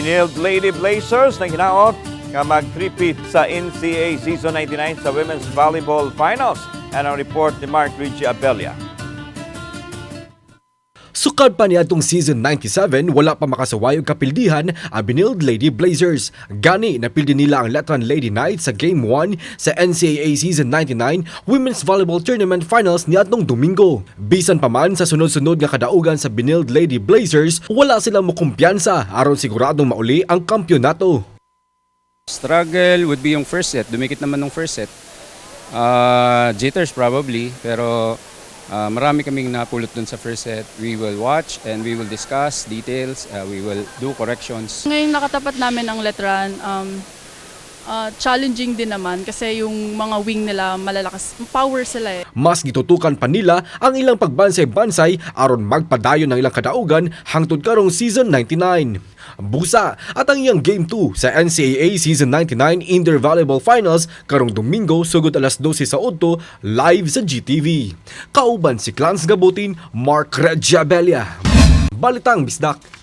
Benilde Lady Blazers nang hinaot nga mag-three-peat sa NCAA Season 99 sa Women's Volleyball Finals. And ang report ni Mark Luigi Abella. Sukad pa niadtong season 97, wala pa makasaway og kapildihan ang Benilde Lady Blazers. Gani, napildi nila ang Letran Lady Knights sa Game 1 sa NCAA Season 99 Women's Volleyball Tournament Finals niadtong Domingo. Bisan pa man sa sunod-sunod nga kadaugan sa Benilde Lady Blazers, wala sila mokumpiyansa aron siguradong mauli ang kampyonato. Struggle would be yung first set. Dumikit naman nung first set. Jitters probably, pero marami kaming napulot dun sa first set. We will watch and we will discuss details. We will do corrections. Ngayong nakatapat namin ang Letran, challenging din naman kasi yung mga wing nila malalakas, power sila eh. Mas gitutukan pa nila ang ilang pagbansay-bansay aron magpadayon ng ilang kadaugan hangtod karong season 99. Busa at ang iyang Game 2 sa NCAA Season 99 Indoor Volleyball Finals karong Domingo sugod alas 12 sa udto, live sa GTV. Kauban si Clans Gabutin, Mark Regiabella. Balitang Bisdak.